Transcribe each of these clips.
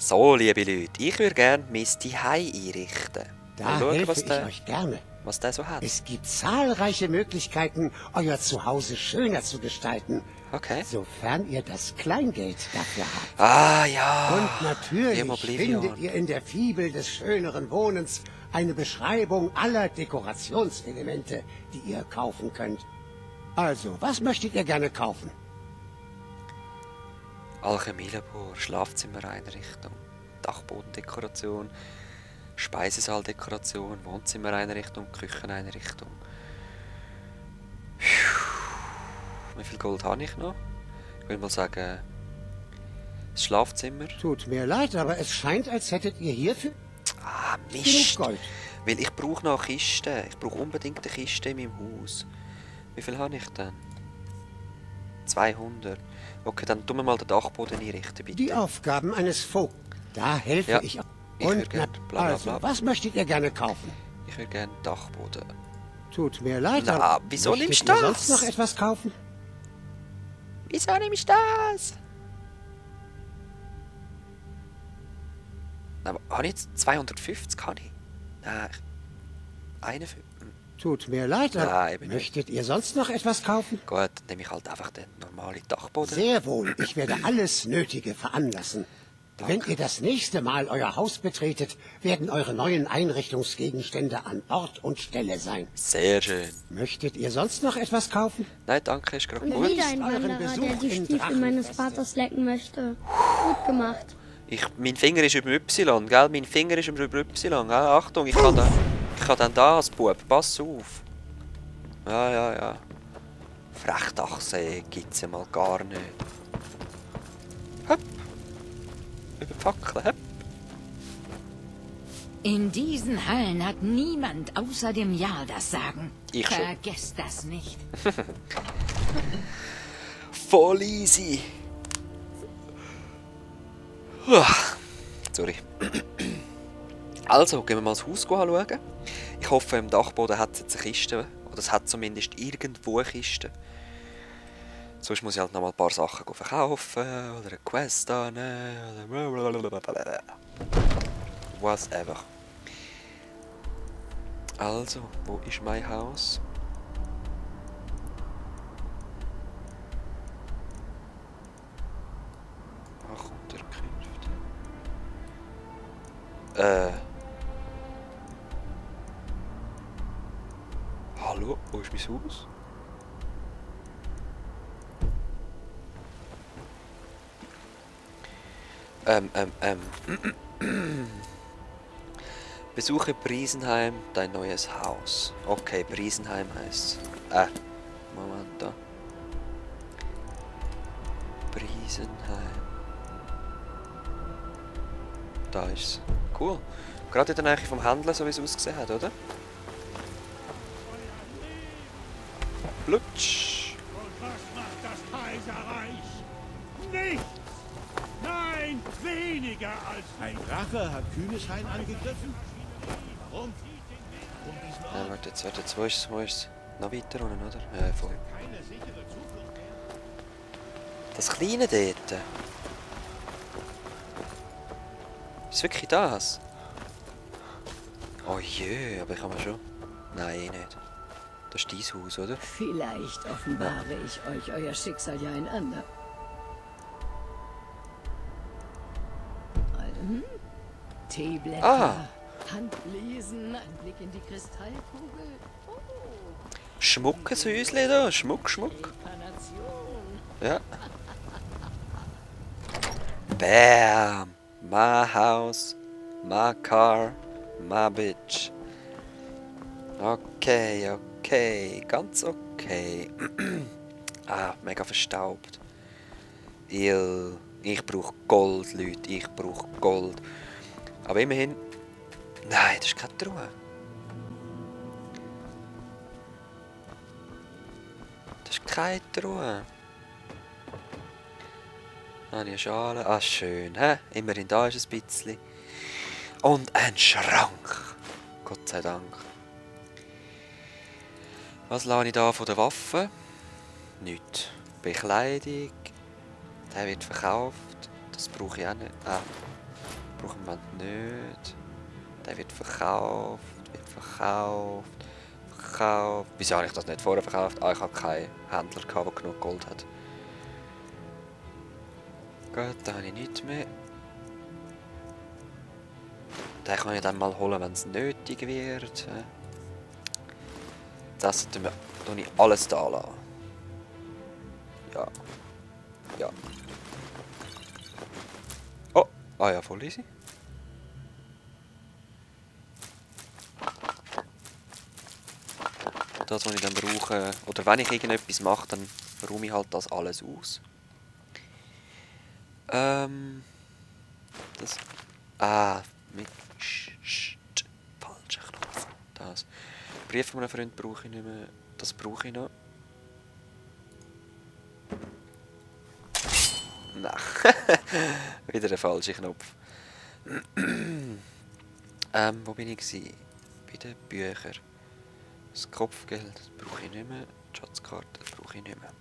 So, liebe Leute, ich würde gerne mein Zuhause einrichten. Da Mal helfe was ich der, euch gerne. was der so hat. Es gibt zahlreiche Möglichkeiten, euer Zuhause schöner zu gestalten, Okay. sofern ihr das Kleingeld dafür habt. Ah ja. Und natürlich Im Oblivion. findet ihr in der Fibel des schöneren Wohnens eine Beschreibung aller Dekorationselemente, die ihr kaufen könnt. Also, was möchtet ihr gerne kaufen? Alchemielabor, Schlafzimmereinrichtung, Dachbodendekoration, Speisesaaldekoration, Wohnzimmereinrichtung, Kücheneinrichtung. Wie viel Gold habe ich noch? Ich würde mal sagen, das Schlafzimmer. Tut mir leid, aber es scheint, als hättet ihr hierfür Ah, genug Mist. Gold. Weil ich brauche noch eine Kiste. Ich brauche unbedingt eine Kiste in meinem Haus. Wie viel habe ich denn? 200. Okay, dann tun wir mal den Dachboden einrichten, bitte. Die Aufgaben eines Vogels. Da helfe Ja, ich. ich würde gerne bla bla also, bla. was möchtet ihr gerne kaufen? Ich würde gerne Dachboden. Tut mir leid, Na, aber wieso möchtet nimmst ihr du sonst das? noch etwas kaufen? Wieso nehme ich das? Aber habe ich jetzt 250? Kann ich? Nein. 51. Tut mir leid, aber Nein, eben nicht. möchtet ihr sonst noch etwas kaufen? Gut, dann nehme ich halt einfach den normalen Dachboden. Sehr wohl, ich werde alles Nötige veranlassen. Wenn ihr das nächste Mal euer Haus betretet, werden eure neuen Einrichtungsgegenstände an Ort und Stelle sein. Sehr schön. Möchtet ihr sonst noch etwas kaufen? Nein, danke, ist gerade Und gut. wieder ein euren Wanderer, Besuch der die in Stiefel meines Drachenfeste. Vaters lecken möchte. Gut gemacht. Mein Finger ist über Y, gell? Mein Finger ist über Y, gell? Achtung, ich kann dann das, Bub. Pass auf. Ja. Frechdachsee gibt's ja mal gar nicht. Hopp. Über die Fackel, hopp. In diesen Hallen hat niemand außer dem Jarl das Sagen. Ich schon. Vergesst das nicht. Voll easy. Sorry. Also, gehen wir mal das Haus anschauen. Ich hoffe, im Dachboden hat es jetzt eine Kiste. Oder es hat zumindest irgendwo eine Kiste. Sonst muss ich halt noch mal ein paar Sachen verkaufen. Oder eine Quest annehmen. Oder whatever. Also, wo ist mein Haus? Ach, Unterkünfte. Hallo, wo ist mein Haus? Besuche Briesenheim, dein neues Haus. Okay, Briesenheim heißt. Moment da. Briesenheim. Da ist's. Cool. Gerade in der Nähe vom Händler, so wie es ausgesehen hat, oder? Plutsch. Und was macht das Kaiserreich? Nichts! Nein, weniger als ein Drache hat Kühneshain angegriffen. Warum? Warte, wo ist es? Noch weiter unten, oder? Ja, voll. Keine sichere Zukunft. Das Kleine dort. Ist wirklich das? Oh je, aber ich kann mir schon... Nein, eh nicht. Das ist dein Haus, oder? Vielleicht offenbare ich euch euer Schicksal ja ein ander. Teeblätter, Ah. Handlesen, ein Blick in die Kristallkugel. Oh, Schmuckes Häusle da, Schmuck. Inkarnation. Ja. Bam! My house, my car, my bitch. Okay, ganz okay. Mega verstaubt. Ich brauche Gold, Leute, ich brauche Gold. Aber immerhin... Nein, das ist keine Truhe. Das ist keine Truhe. Eine Schale. Ah, schön. Hä? Immerhin da ist ein bisschen. Und ein Schrank. Gott sei Dank. Was lasse ich da von der Waffe? Nichts. Bekleidung. Der wird verkauft. Das brauche ich auch nicht. Brauchen wir nicht. Der wird verkauft, verkauft. Wieso habe ich das nicht vorher verkauft? Ah, ich habe keinen Händler gehabt, der genug Gold hat. Gut, da habe ich nichts mehr. Den kann ich dann mal holen, wenn es nötig wird. Das tue ich alles da lassen. Ja. Ja. Oh, ah ja, voll easy. Das, was ich dann brauche, oder wenn ich irgendetwas mache, dann räume ich halt das alles aus. Das. Mit. Falscher Knopf. Das. Brief von einem Freund brauche ich nicht mehr. Das brauche ich noch. Nein. Wieder der falsche Knopf. Wo bin ich gewesen? Bei den Büchern. Das Kopfgeld das brauche ich nicht mehr. Die Schatzkarte das brauche ich nicht mehr.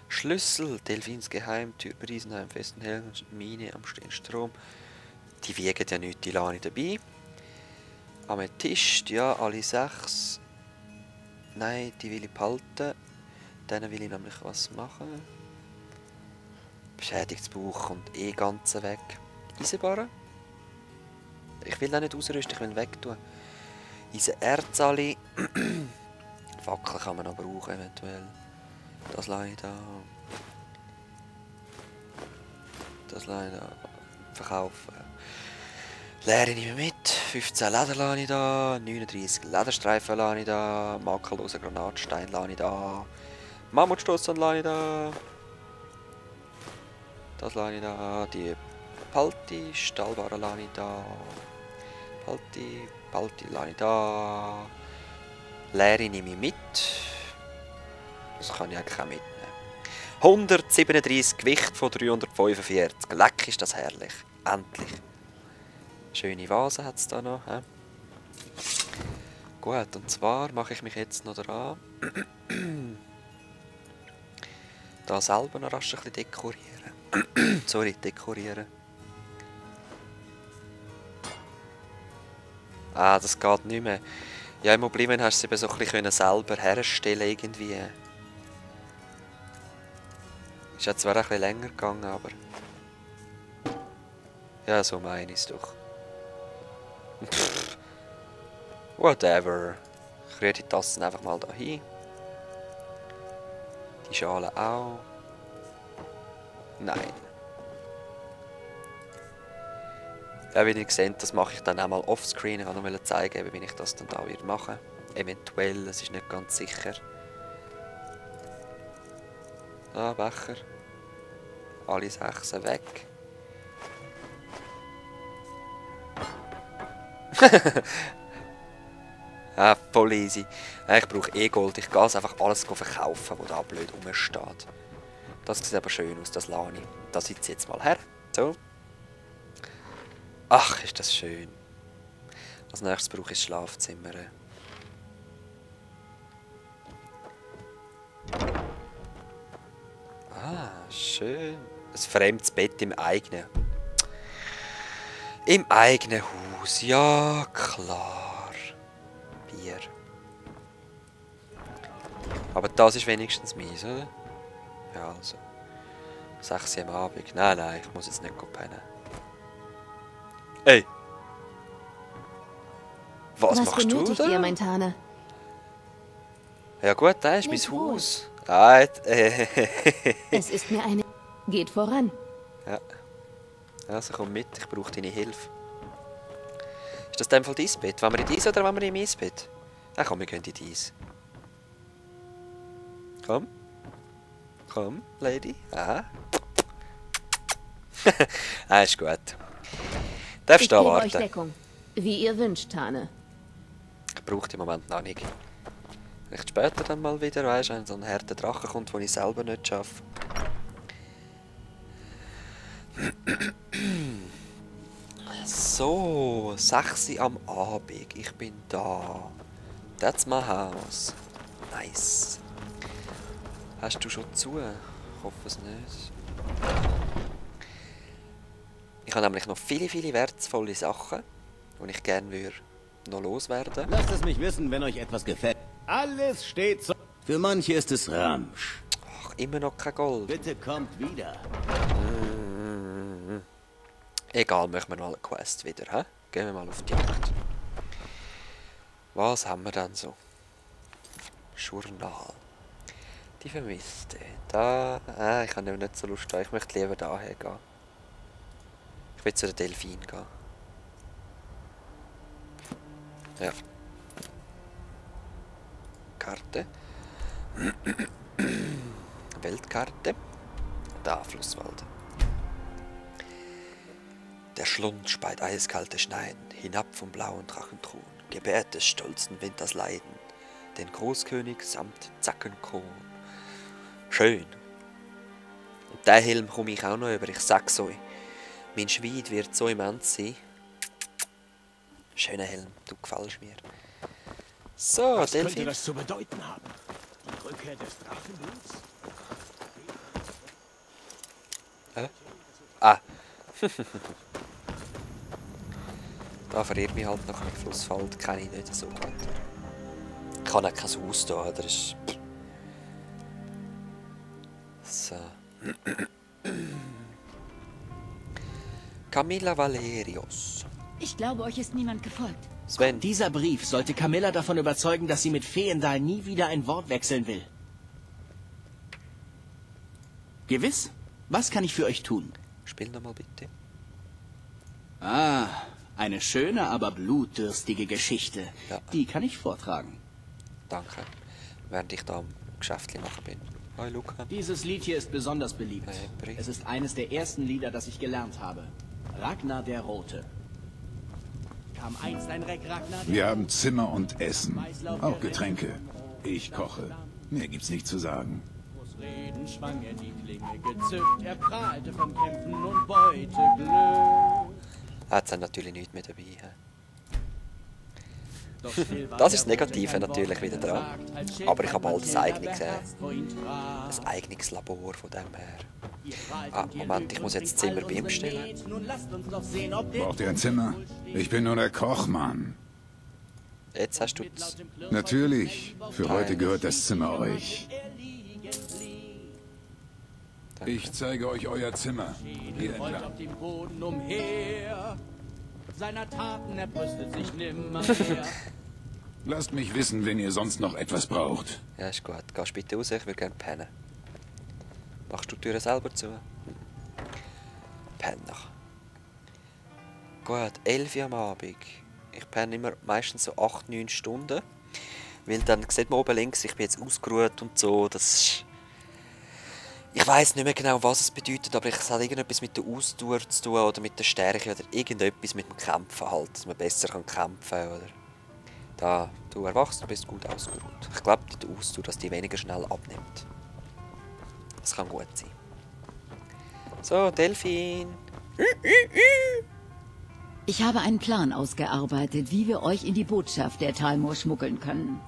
Schlüssel, Delphins Geheimtür, Riesenheim, Festenhelm, Mine am Strom. Die wiegen ja nichts, die lasse ich dabei. Amethyst, ja, alle 6. Nein, die will ich behalten. Denen will ich nämlich was machen. Beschädigtes Buch kommt eh ganz weg. Eisenbarren? Ich will auch nicht ausrüsten, ich will wegtun. Eisenerz alle. Fackel kann man noch brauchen eventuell. Das lasse ich da. Das lasse ich da. Verkaufen. Leere nehme ich mit. 15 Leder lasse ich da. 39 Lederstreifen lasse ich da. Makelloser Granatstein lasse ich da. Mammutstoß lasse ich da. Das lasse ich da. Die Palti. Stahlbarren lasse ich da. Palti lasse ich da. Leere nehme ich mit. Das kann ich eigentlich auch mitnehmen. 137 Gewicht von 345. Leck ist das herrlich. Endlich. Schöne Vase hat es da noch. He? Gut, und zwar mache ich mich jetzt noch daran. Da selber noch rasch ein bisschen dekorieren. Sorry, dekorieren. Ah, das geht nicht mehr. Ja, im Oblivion hast du es eben so ein bisschen selber herstellen irgendwie. Ist ja zwar ein bisschen länger gegangen, aber... Ja, so meine ich es doch. Pff. Whatever. Ich rühre die Tassen einfach mal da hin. Die Schale auch. Nein. Ja, wie ihr seht, das mache ich dann auch mal offscreen. Ich wollte nur zeigen, wie ich das dann da wieder mache. Eventuell, es ist nicht ganz sicher. Ah, Becher. Alle 6 weg. Ah, voll easy. Ich brauche eh Gold. Ich gehe einfach alles verkaufen, was da blöd rumsteht. Das sieht aber schön aus, das lasse ich. Das sitzt jetzt mal her. So. Ach, ist das schön. Als nächstes brauche ich das Schlafzimmer. Ah, schön. Ein fremdes Bett im eigenen. Im eigenen Haus, ja klar. Bier. Aber das ist wenigstens meins, oder? Ja, also. 6 Uhr am Abend. Nein, ich muss jetzt nicht pennen. Ey! Was machst du da? Ihr, mein Tane? Ja gut, da ist mein Haus. Es ist mir eine... Geht voran. Ja. Also komm mit, ich brauche deine Hilfe. Ist das in dem Fall dein Bett? Wollen wir in dies oder wollen wir in mein Bett? Ach komm, wir gehen in dies. Komm. Komm, Lady. Ah. Ah, ist gut. Darfst du da warten? Ich gebe euch Deckung. Wie ihr wünscht, Tane. Ich brauche die im Moment noch nicht. Vielleicht später dann mal wieder, weißt du, wenn so ein harter Drache kommt, den ich selber nicht schaffe. So, 6 Uhr am Abend. Ich bin da. That's my house. Nice. Hast du schon zu? Ich hoffe es nicht. Ich habe nämlich noch viele wertvolle Sachen, die ich gerne würde noch loswerden. Lasst es mich wissen, wenn euch etwas gefällt. Alles steht so. Für manche ist es Ramsch. Ach, immer noch kein Gold. Bitte kommt wieder. Egal, machen wir noch eine Quest wieder, hä? Gehen wir mal auf die Jagd. Was haben wir denn so? Journal. Die Vermisste. Da. Ich habe nicht so Lust. Ich möchte lieber daher gehen. Ich will zu den Delfin gehen. Ja. Karte. Weltkarte. Da, Flusswald. Der Schlund speit eiskalte Schneiden, hinab vom blauen Drachenthron, gebärt des stolzen Winters Leiden, den Großkönig samt Zackenkron. Schön. Und den Helm komme ich auch noch über, ich sag's euch. Mein Schweid wird so immens sein. Schöner Helm, du gefällst mir. So, Was könnte Delfin. das zu bedeuten haben? Die Rückkehr des Drachenbluts? Da verirrt mich halt nach dem Flussfeld, kenne ich nicht so gut. Ich kann auch kein Haus da, oder? Ist... So. Camilla Valerius. Ich glaube, euch ist niemand gefolgt. Sven, Dieser Brief sollte Camilla davon überzeugen, dass sie mit Feendal nie wieder ein Wort wechseln will. Gewiss? Was kann ich für euch tun? spiel nochmal bitte. Ah, eine schöne, aber blutdürstige Geschichte. Ja. Die kann ich vortragen. Danke. Während ich da am Geschäft machen bin. Hi Luca. Dieses Lied hier ist besonders beliebt. Hey, Brief. Es ist eines der ersten Lieder, das ich gelernt habe. Ragnar der Rote. Kam einst ein Reck Ragnar, Wir haben Zimmer und Essen. Auch Getränke. Ich koche. Mehr gibt's nicht zu sagen. Aus Reden schwang er die Klinge gezückt. Er prahlte von Kämpfen und Beuteglück. Hat dann natürlich nichts mehr dabei. He? Doch still war Das ist das der Negative Rote, kein natürlich Wort wieder mehr dran. gesagt, als Schild Aber ich habe hat bald man ein Hilfe, eigenes, wer Herz vor ihn traf. ein eigenes Labor von dem her. Ihr prahlt Ah, und ihr Moment, lügt ich muss und jetzt trinkt Zimmer all bei ihm unsere bestellen. Met. Nun lasst uns doch sehen, ob der Braucht ihr ein Zimmer? Ich bin nur der Kochmann. Jetzt hast du es. Natürlich. Für heute gehört das Zimmer euch. Ich zeige euch euer Zimmer. Hier rollt entlang. auf dem Boden umher. Seiner Taten er brüstet sich nimmer. Lasst mich wissen, wenn ihr sonst noch etwas braucht. Ja, ist gut. Gehst bitte raus, ich will gerne pennen. Machst du die Tür selber zu? Penner. Gut, 11 Uhr am Abend. Ich penne immer meistens so 8-9 Stunden. Weil dann sieht man oben links, ich bin jetzt ausgeruht und so. Das ist... Ich weiss nicht mehr genau, was es bedeutet, aber es hat irgendetwas mit der Ausdauer zu tun oder mit der Stärke oder irgendetwas mit dem Kämpfen halt, dass man besser kämpfen kann oder... Da du erwachst, du bist gut ausgeruht. Ich glaube, die Ausdauer, dass die weniger schnell abnimmt. Das kann gut sein. So, Delfin. Ich habe einen Plan ausgearbeitet, wie wir euch in die Botschaft der Talmor schmuggeln können.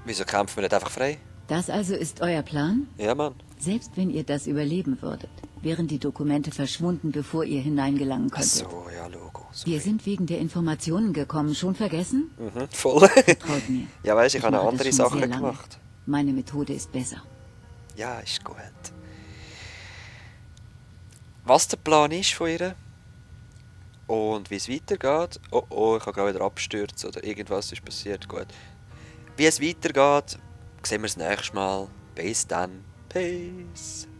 Wieso kämpfen wir nicht einfach frei? Das also ist euer Plan? Ja, Mann. Selbst wenn ihr das überleben würdet, wären die Dokumente verschwunden, bevor ihr hineingelangen Ach könntet. so, ja, Logo. Wir sind wegen der Informationen gekommen. Schon vergessen? Voll. Traut mir. Ja, weißt du, ich habe noch mache das andere schon Sachen sehr lange. gemacht. Meine Methode ist besser. Ja, ist gut. Was der Plan ist von ihr und wie es weitergeht. Oh, ich habe gerade wieder abgestürzt oder irgendwas ist passiert. Gut. Wie es weitergeht, sehen wir das nächste Mal. Bis dann. Peace.